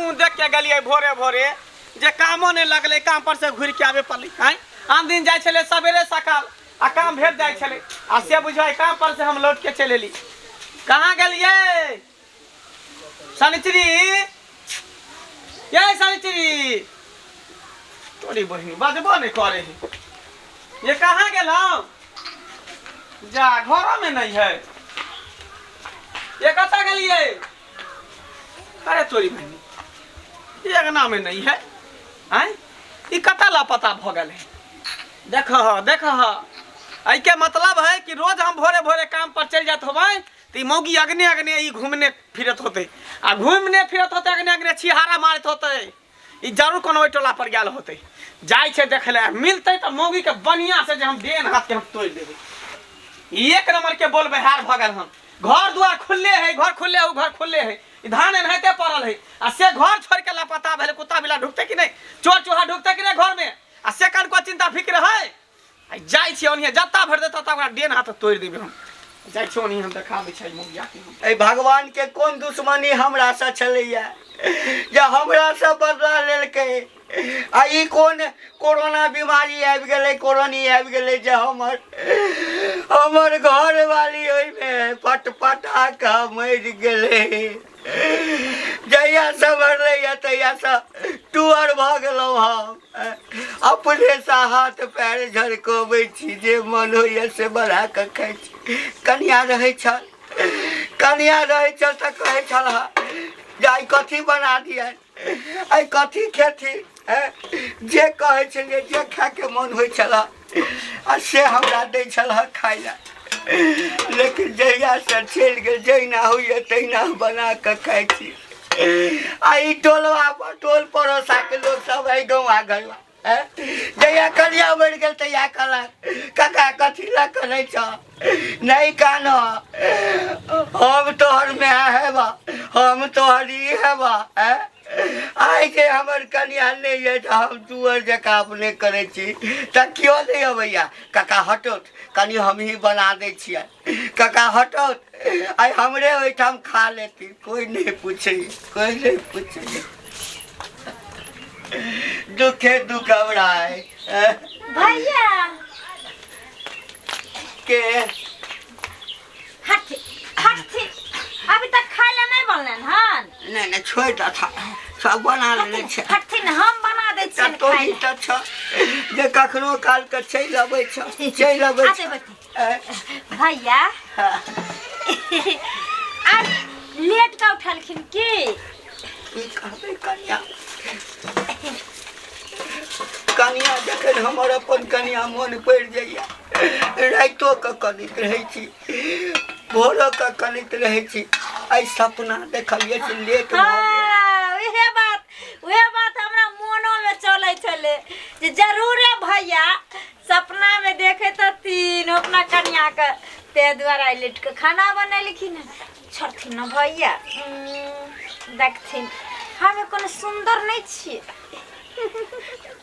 मुंह देख के गेलियै भोरे भोरे जे कामो नहि लगलै काम पर से घुरि के आबे पड़लै। आँय, आन दिन जाइ छलै सवेरे सकाल आ काम भेट जाइ छलै, आ से बुझाइ काम पर से हम लौट के चलि एली। कहाँ गेलियै शनिचरी? ये शनिचरी तोरी बहिनी बजबो नहि करे है। ये कहाँ गेलहुँ? जा घरो में नहीं है। ये कतऽ गेलियै? अरे तोरी बहिनी, ये अंगना में नहीं है। आँय, ई कतऽ लापता भऽ गेल है? देख देख, एहिके मतलब है कि रोज हम भोरे भोरे काम पर चलि जात होबै तऽ ई मौगी अगने अगने ई घूमने फिरत होतै, आ घूमने फिरत होतै अगने अगने छिहारा मारैत होतै। ई जरूर कोनो ओहि टोला पर गेल होतै। जाइ छै देखै लए, मिलतै तऽ मौगीके बढ़िआँ से जे हम डेन हाथके हम तोड़ि देबै। ई एक नंबर के बोल बहार भऽ गेल हन। घर दुआर खुलले है, घर खुलले है, ओ घर खुलले है, ई धान एनाहिते पड़ल है, आ से घर छोड़ के लापता भेलै। कुत्ता बिला ढुकतै कि नहि, चोर चूहा ढुकतै कि नहि घरमे, आ से कनको चिंता फिक्र है? आ जाइ छियै ओनिहे, जत्ता भरि देतै तब ओकरा डेन हाथ तोड़ि देबै हम। जाइ छियै ओनिहे, हम देखा दै छियै मौगिया के हम। एहि भगवान के कोन दुश्मनी हमरा से छलैया जे हमरा से बदला लेलकै? आ ई कोन कोरोना बीमारी आबि गेलै, कोरोनी आबि गेलै जे हमर हमर घरवाली ओहिमे पटपटा कऽ मरि गेलै। जहियासँ मरलैया तहियासँ टुअर भऽ गेलहुँ हम। अपनेसँ हाथ पैर झरकबै छी, जे मन होइए से बना कऽ खाइ छी। कनिया रहै छल, कनिया रहै छल तऽ कहै छल हँ जे आइ कथी बना दिअ, आइ कथी खेथिन। जे कहै छलियै, जे खायके मन होइ छल आ से हमरा दै छल हँ खाइ लए। लेकिन जहियासँ चलि गेल, जहिना होइए तहिना बना कऽ खाइ छी। आ ई टोलवा पर टोल पड़ोसाके लोक सब एहि गौआ घरवा जहिया कनिया मरि गेल तहिया कहलक, काका कथी लए कनै छह? नहि कान, हम तोहर माय हेबा, हम तोहर ई हेबा। आइ जे हमर कनिया नहि अइ तऽ हम टुअर जकाँ अपने करै छी तऽ केओ नहि अबैया। काका हटौत, कनि हमही बना दै छियै। काका हटौत, आइ हमरे ओहिठाम खा लेती। कोइ नहि पूछै, कोइ नहि पूछै। दुखे दुख हमरा अइ। भैया के हटथि हटथि, अभी तक खाय ला नहीं बनलन हन? नहि नहि, छोड़ि दऽ, सब बना लेने छै। हटथिन, हम बना दै तऽ छियनि तोही खाय ला। तऽ छ जे कखनो कालके चलि अबै छ, चलि अबै आते छ। बैठे भैया। हाँ। आज लेट का उठलखिन की? की कहबै कनिया, कनिया जखन हमर अपन कनिया मोन पड़ि जाइए, रातिओ कऽ कनैत रहै छी, भोरो कऽ कनैत रहै छी। आइ सपना देखलियै से लेट भऽ गेल। हाँ, उहे बात, उहे बात हमरा मोनो में चलै छलै जे जरूरे भैया सपना में देखे हथिन अपना कनिया के, ते दुआरे आइ लेट के खाना बनेलखिन। छोड़थिन न भैया, देखथिन हम कोनो सुंदर नहीं छियै।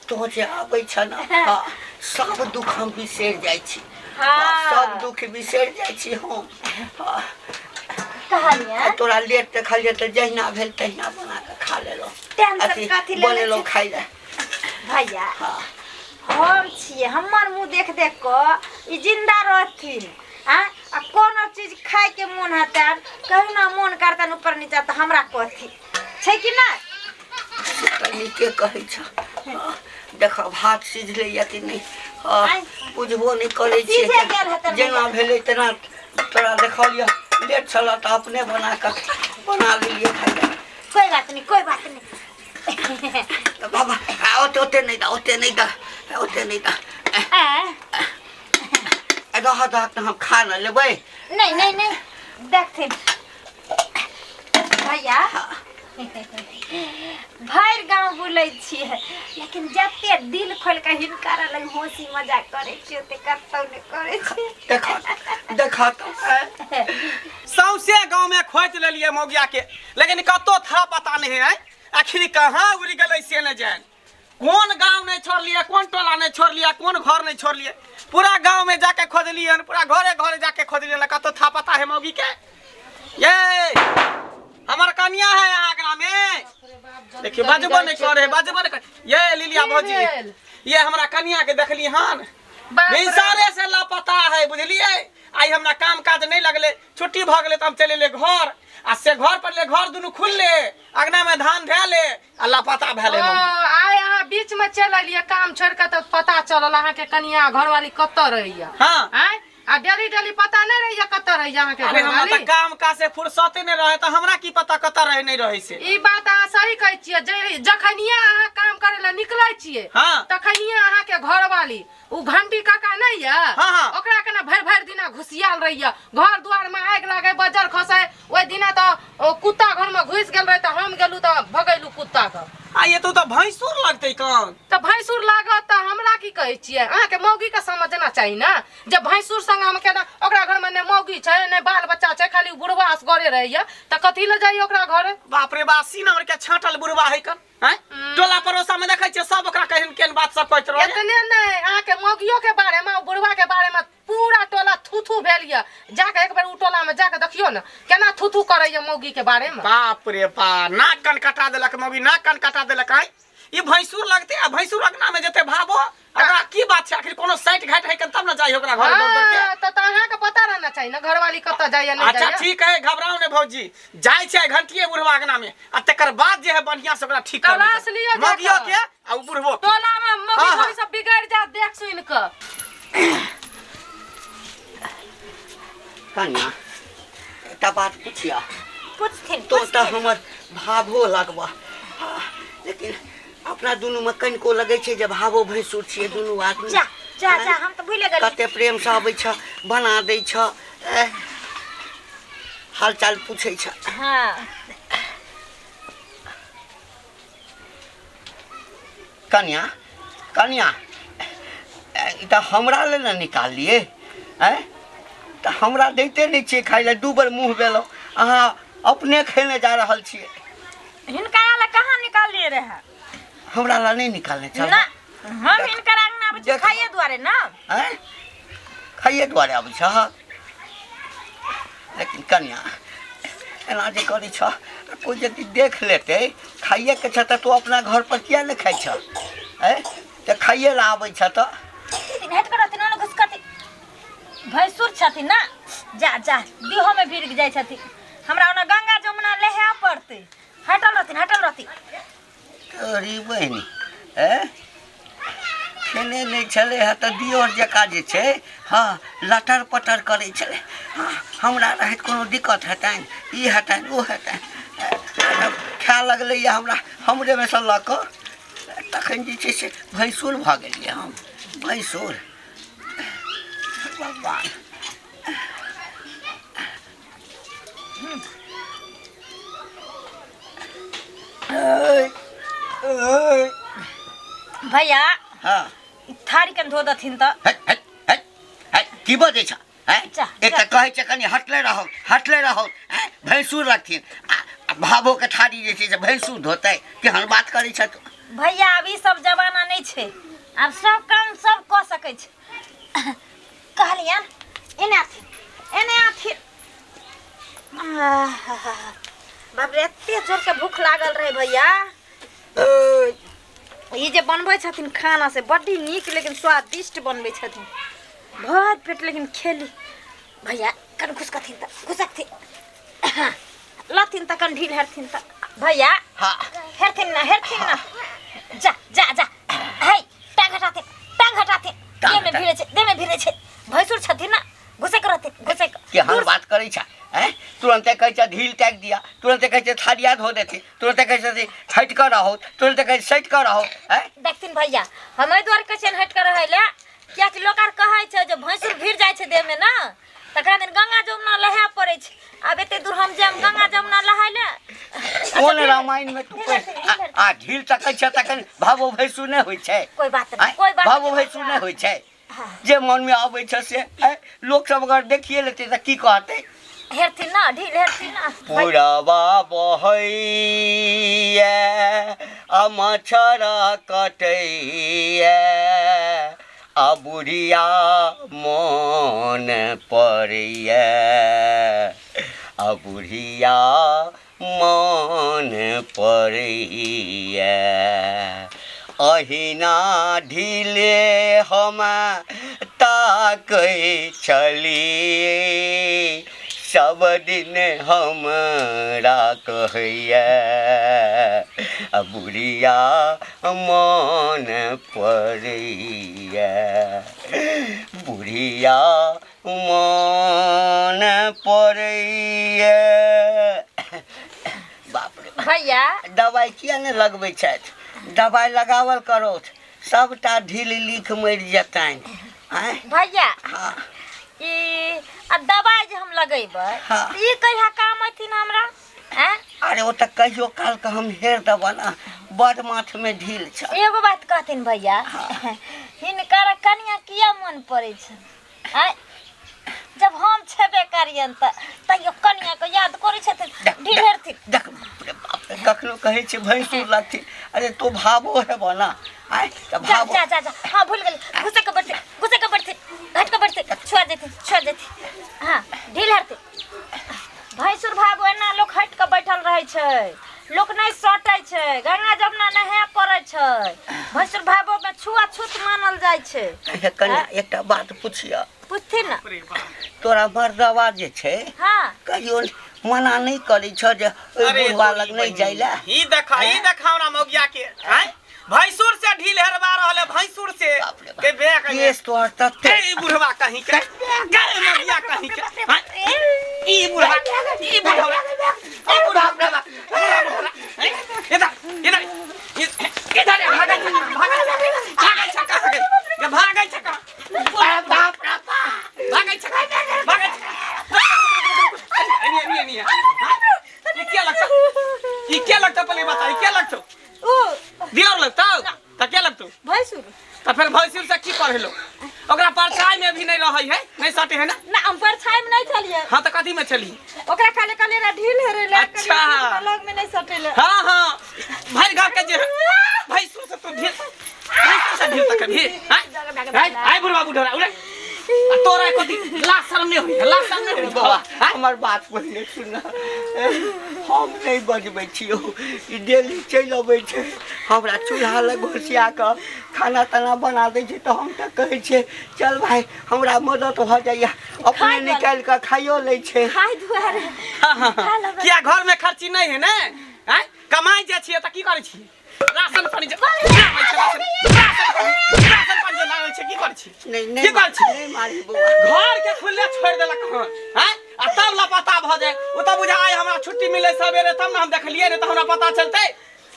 तो जे आबै छ ने, हाँ, सब दुख हम बिसरि जाइ छी। हाँ। सब दुख बिसरि जाइ छी हम। हाँ। कहलियै आ तोरा लेट देखलियै तऽ जहिना भेल तहिना बना कऽ खा लेलहुँ। टेंशन अथी कथी लेने बनेलहुँ छी? खाइ लए। भैया, हाँ। हम छियै, हमर मुँह देख देख कऽ ई जिंदा रहथिन। आ आ कोनो चीज खायके मोन हेतनि, कहिना ना मोन करतनि ऊपर नीचा तऽ हमरा कहथिन, छै कि नहि? से तऽ नीके कहै छ। देख, भात सिझलैया कि नहि? हाँ, आँय। बुझबो नहि करै छियै। सिझे गेल हेतनि। जेना भेलै तेना तोरा देखलियै, लेट छल तऽ अपने बना कऽ बना लेलियै खाइ लए। कोई बात नहीं, कोई बात नहीं। तऽ बाबा, आ ओते ओते नहि दऽ, ओते नहि दऽ, ओते नहि दऽ। आँय? रह दहक तऽ हम खा ने लेबै। नहीं नहीं नहीं, देखथिन भैया, भरि गाँव बुलै छियै लेकिन जते दिल खोलि कऽ हिनकर लग हँसी मजाक करै छियै ओते कतौ नहि करै छियै। देख देख तऽ सौंसे गाँव में खोजि लेलियै मौगिया के, लेकिन कतौ था पता नहीं है। आखिर कहाँ उड़ि गेलै से नहि जानि। कोन गाँव नहीं छोड़लियै, कोन टोला नहीं छोड़लियै, कोन घर नहीं छोड़लियै। पूरा गाँव में जाके खोजलियै हन, पूरा घरे घरे जाके खोजलियै हन, कतौ था पता है मौगी के? ये हमर कनिया है यहाँ आगरा में। देखियो बाजबो नहीं करे बाजबो नहीं करे। ये लिलिया की भौजी भेल? ये हमरा कनिया के देखली हन बाप रे। भिनसारे से लापता है बुझलिए। आइ हमरा काम काज नहीं लगले, छुट्टी भ गेले त हम चले ले घर आ से घर पर ले घर दुनू खुलले अगना में धान धैले आ लापता भेले। ओ, आइ अहाँ बीच में चलि एलियै काम छोड़ि कऽ तऽ पता चलल अहाँके कनिया घरवाली कतऽ रहैया। हाँ। आँय आ डेली डेली पता नहीं रहैया कतऽ रहैया अहाँके अरे हमरा घरवाली। त काम काज से फुर्सते नहीं रहे त हमरा की पता कतऽ रहे नहीं रहे से। ई बात अहाँ सही कहै छियै, जे जखनिये अहाँ काम करै लए निकलै छियै हाँ। तखनिये अहाँके घरवाली उ घंटी काका नहीं या हाँ, हाँ। ओकरा केना भरि भरि दिना घुसियाल रहैया, घर द्वार में आगि लागे बजर खसे। ओहि दिना तऽ ओ कुत्ता घर में घुसि गेल रहे तऽ हम गेलू तऽ भगैलू कुत्ता के। आ ये तो भैंसुर लगतै कौन? तऽ भैंसुर लागत तऽ हमरा की कहै छियै, अहाँके मौगी के समझना चाही ने जे भैंसुर संग हम केना, ओकरा घर में ने मौगी छै ने बाल बच्चा छै, खाली बुढ़वा असगरे रहैया तऽ कथी लए जाइए ओकरा घरे। बाप रे बाप, सीना के छाँटल बुढ़वा है कन हैं? टोला पड़ोसा में देखै छियै सब ओकरा केहन केहन बात सब कहैत रहै। एतने नहि अहाँके मौगियो के बारे में बुढ़वा के बारे में पूरा टोला थूथू भेल यऽ, जाके एक बेर उ टोला में जाके देखियौ ने केना थूथू करैया मौगी के बारे में। बाप रे बा, नाक कान कटा देलक मौगी, नाक कान कटा देलक। आइ ई भैंसुर लगते आ भैंसुर अगना में जेते भाबो ओकरा की बात छै, आखिर कोनो साइट घाट है तब न जाई ओकरा घर दौड़ दौड़ के। हाँ, तऽ अहाँके पता रहना चाही ने घरवाली कतऽ जाइया नहीं अच्छा जाइया। ठीक है, घबराओ ने भौजी, जाय छै घंटिए बुढ़वा अगना में आ तकर बाद जे है बढ़िया से ओकरा ठीक कर तलाश लिअ जाकऽ। मौगियो के आ उ बुढ़बो के। टोला में मौगी हाँ, हाँ। सब बिगड़ जात देख सुन कऽ। कन्या एकटा बात पुछिया। पूछथिन तो तऽ हमर भावो लगबा, हाँ, लेकिन अपना दुनू में कनिको लगै छै जे भावो भैंसुर छियै दुनू आदमी। जा जा जा, हम तऽ भूले गेली। कते प्रेम से अबै छ, बना दै छ, हालचाल पूछै छ। हाँ। कन्या कन्या ई तऽ हमरा ले ने निकाललियै आँय, तऽ हमरा दैते नहि छियै खाइ लए, दू बेर मुँह बेलहुँ, अहाँ अपने खेने जा रहल छियै। हिनका लए कहाँ निकाललियै रहए? हमरा लए नहि निकालने छल ना, हम हिनकर अंगना आबै छी खाइए दुआरे ना। आँय खाइए दुआरे आबै छह? लेकिन कन्या एना जे करै छह कोइ यदि देख लेतै खाइएके छ तऽ तू अपना घर पर किया नहि खाइ छह? आँय तऽ खाइए लए आबै छह तऽ हटि कऽ रहथिन ओने घुसि कऽ, भैंसुर छथिन ना, जा जा देहो में भिड़ जाइ छथिन। हमरा ओना गंगा जमुना लहे पड़तै। हटल रहथिन हटल रहथिन। तोरी बहिनी ए खेने नहि छलै हँ तऽ दियोर जकाँ जे छै हँ लटर पटर करै छलै। हँ हमरा रहैत कोनो दिक्कत हेतनि, ई हेतनि ओ हेतनि, खाय लगलैए हमरा हमरेमे सँ लऽ कऽ, तखन जे छै से भैंसुर भऽ गेलियै हम, भैंसुर। भगवान भैया हाँ थारी के धो दथिन तऽ। हट हट हट हट, की बजै छ? एक तऽ कहै छै कनि हटले रहौ हटले रहौ, भैंसुर लगथिन आ भावो के थारी जे छै से भैंसुर धोतै, केहन बात करै छ तू? भैया आब ई सब जमाना नहीं छै, आब सब काम सब कऽ सकै छै। कहलियन एने आथिन एने आथिन। बाप रे एते जोर के भूख लागल रहे भैया। ई जे बनबै छथिन खाना से बड्डी नीक लेकिन स्वादिष्ट बनबै छथिन, भरि पेट लेकिन खेली। भैया कन घुसकथिन तऽ घुसकथिन, लथिन तऽ कन ढील हेरथिन तऽ। भैया हाँ हेरथिन ना हेरथिन ना, जा जा जा, हे टांग हटाथिन टांग हटाथिन, देह में भिड़े छै देह में भिड़े छै, भैंसुर छथिन ना, घुसक रहथिन घुसक। केहन बात करै छ? तुरन्ते कहै छ ढील टाकि दिया, तुरन्ते कहै छ थारिया धो देथिन, तुरन्ते कहै छथिन हटि कऽ रहौ, तुरन्ते कहै सटि कऽ रहौ। देखथिन भैया हम एहि दुआरे कहै छियनि हटि कऽ रहै लए, कियाकि लोक आर कहै छै जे भैंसुर भिड़ जाइ छै देहमे ना, तकरा दिन गंगा जमुना लहाए पड़ै छै। आब एते दूर हम जायब गंगा जमुना लहाय लए? कोन रामायण में तू आ ढील तकै छ तखन भावो भैंसुर नहि होइ छै? कोई बात नहीं, कोई बात भावो भैंसुर नहि होइ छै, जे मन में आबै छ से लोक सब अगर देखिए लेतै तऽ की कहतै? हेरथिन ना ढील हेरथिन ना। पुरवा बहैया आ मच्छर कटैया आ बुढ़िया मोन पड़ैया आ बुढ़िया मन पड़ैए अहिना ढीले हम ताकै छली सब दिन हमरा कहैए आ बुढ़िया मन पड़ैए बुढ़िया मन पड़ैए बाप रे बाप। भैया दवाइ किया नहि लगबै छथि दवाइ लगावल करो सबटा ढील लीख मरि जेतनि आँय भैया हँ ई आ दवाइ जे हम लगेबै हाँ। तऽ ई कहिया काम अथिन हमरा आँय अरे ओ तऽ कहियो कालके हम हेर देबऽ ने बड माथमे ढील छ एगो बात कहथिन भैया हिनकर कनिया किया मन पड़ै छै आँय जब हम छेबे करियन तऽ तैयो कनिया के याद करै छथिन ढिढेरथिन देख बाप रे बाप रे कखनो कहै छै भैंसुर लगथिन अरे तो भावो हेबऽ ने आँय तऽ जा भावो जा जा जा हाँ भूल गेली घुसे के बढ़ते घुसे के बढ़ते घट के बढ़ते छुआ जेथिन छुआ जेथिन हाँ ढील हरते भैंसुर भाव एना लोक हटि कऽ बैठल रहै छै लोक नहि सटै छै गंगा जमुना नहाय पड़ै छै भैंसुर भावोमे छुआछूत मानल जाइ छै हे कनिया एकटा बात पुछियऽ पुछथिन ने तोरा मर्दवा जे छै हाँ कहियो मना नहि करै छऽ जे ओहि अरे बुढ़वा तोरी लग नहि बहिनी, जाइ लए ई देखा ई देखा हमरा मौगिया के आँय भैंसुर से ढील हेरवा रहल है भैंसुर से बाप रे बाप। के बे कहीं केस तोहर तते ए बुढ़वा कहीं के गए मौगिया कहीं के आँय? ई बुढ़वा ई बुढ़वा ई बुढ़वा बुढ़वा, आँय? इधर इधर इधर भागै भागै भागै छका भागै भागै छका बाप रे बाप भागै छका भागै छका एनी एनी एनी ई क्या लगता ई क्या लगता पहले बता ई क्या लगता ओ दियर लगता त क्या लगतो भैंसुर त फिर भैंसुर से की पढ़ेलो ओकरा परछाई में भी नहीं रहै है नहीं सटे है ना ना हम परछाई में नहीं छलियै हाँ त कथी में छली ओकरा खाली कहलियै रह ढील हेरे ले अच्छा। लग में नहीं सटेले हाँ हाँ भर घर के जे भैंसुर से तू ढील भैंसुर से ढील तक भी हां आय बुढ़वा बुढ़वा उड़े आ तोरा एको दिन लाज शर्म नहीं होई लाज शर्म नहीं होई बाबा हाँ? हमर बात पहिने सुन हम नहि बजबै छियौ ई डेली चलि अबै छै हमरा चूल्हा लग घुसिया कऽ खाना ताना बना दै छै तऽ हम तऽ कहै छियै चल भाय हमरा मदद भऽ जाइए अपने खाइ निकालि कऽ खाइयो लै छै खाय दुआरे हाँ, हाँ, खा हाँ। लेबै। किया घर में खर्ची नहीं है ने आँय? कमाई जे छियै तऽ की करै छियै राशन पानी जे लाबै छै राशन राशन पानी राशन पानी जे लाबै छै की करै छी नहि की नहि करै छी नहि मारी बौआ घर के खुले छोड़ि देलक हन आँय? आ तब लापता भऽ जाय ओ तऽ बुझाय हमरा छुट्टी मिले सवेरे तब ने हम देखलियै ने तऽ हमरा पता चलतै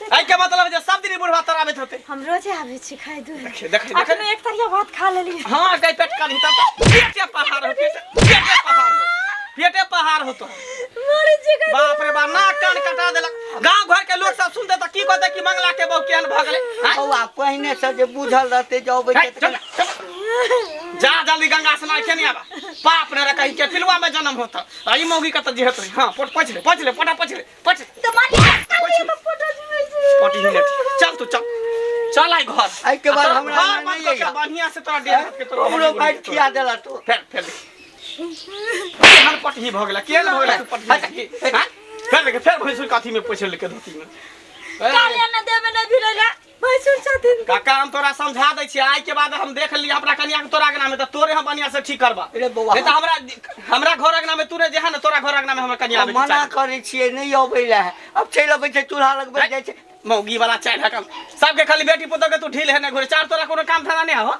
एहिके मतलब जे सब दिन ई बुढ़वा तराबैत होतै हम रोजे आबै छी खाय दुआरे देखिए देखिए देखिए अखनो एक तरिया भात खा लेलियै हाँ गई पेट काली तब तो पेटे पहाड़ हो पेटे पेटे पहाड़ हो पेटे पहाड़ हो तो मरे छी गई बाप रे बाप नाक कान कटा देलक गांव घर के लोग सब सुनते तऽ की कहते कि मंगला के बहू केहन भऽ गेलै आँय? बौआ पहिने से जे बुझल रहतै जे अबै हे, छै चल, चल। जा जल्दी गंगा स्नान के नहीं आबा पाप ने रखा के पिलुआ में जन्म होता आ ई मौगी कत जे हेतै हां पोट पछ ले पछ ले पोटा पछ ले पछ तऽ मारी पछ फोटो जुबै छै पटी ही लेट चल तू चल चल आई घर एहिके बाद आ तोरा हमरा घर नहि बंद कऽ के अइहा। बढ़िया से तोरा डेढ़ हाथ के तोरा हमरो मारि खिया देला तू फेर फेर देख। केहन पटही भऽ गेला केहन भऽ गेला तू पटही हाँ? फेर देख फेर भैंसुर काथी में पोछि लेलकै धोती में ए, कालिया न देमे नहि भिड़ैला भैंसुर छथिन काका हम तोरा समझा दै छियै आइ के बाद हम देख लियै अपना कनिया के तोरा अंगना में तऽ तोरे हम बढ़िया से ठीक करबा रे बौआ। नहीं तऽ हमरा हमरा घर अंगना में तू ने जे है ने तोरा घर अंगना में हमर कनिया आबै के मना चाही। करै छियै नहि अबै लए अब चलि अबै छै चूल्हा लग बैठ जाइ छै मौगी वाला चालि हकम सबके खाली बेटी पुतोह के तू ढील है ने घुरे चार तोरा कोनो काम धंधा नहीं हो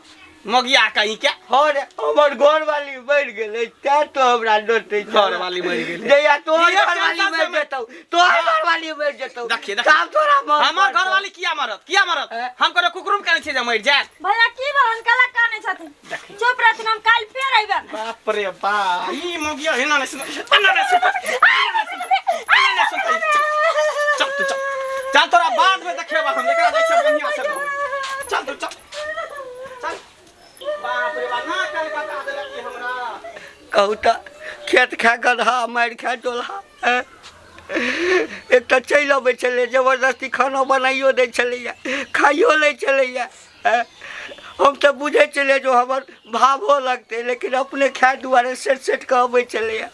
मौगिया कहीं के हँ रे हमर घरवाली मरि गेलै तैं तो हमरा डोटै छौ। घरवाली मरि गेलै। जहिया तोहर इहे घरवाली टेंशन मरि से जेतौ तोहर घरवाली मरि जेतौ देखिए, देखिए। तब तोरा मन हमर पड़तौ। घरवाली किया मरत किया मरत हैं? हम कोनो कुकुरुम केने छियै जे मरि जायत भैया की भलन कला काने छथिन देखिए। चुप रहथिन हम काल्हि फेर अयबै बाप रे बा ई मौगिया एना नहि सुन एना नहि सुन एना नहि सुन एना नहि सुनतै चल तू चल चल तोरा बाद में देखेबा हम एकरा जाइ छै बढ़िया से चल तू चल चल बाप रे बा ना काल बता देलक ई हमरा कहू तऽ खेत खा गदहा मारि खा जोलहा हैं? एक तऽ चलि अबै छलै जबरदस्ती खाना बनाइयो दै छलैए खाइयो लै छलैए हैं? हम तऽ बुझै छलियै जे हमर भावो लगतै लेकिन अपने खाय दुआरे सेट सेट कऽ अबै छलैए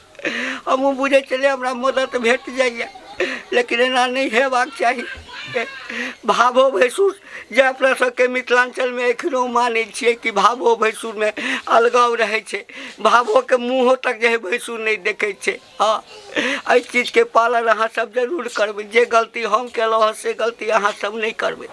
हमहूँ बुझै छलियै हमरा मदद भेट जाइए लेकिन एना नहि हेबाक चाही। भावो भैंसुर जे अपना सबके मिथिलाञ्चलमे एखनो मानै छियै कि भावो भैंसुरमे अलगाव रहै छै, भावोके मुँहो तक जे है भैंसुर नहि देखै छै। हँ, एहि चीजके पालन अहाँ सब जरूर करबै। जे गलती हम केलहुँ हँ से गलती अहाँ सब नहि करबै।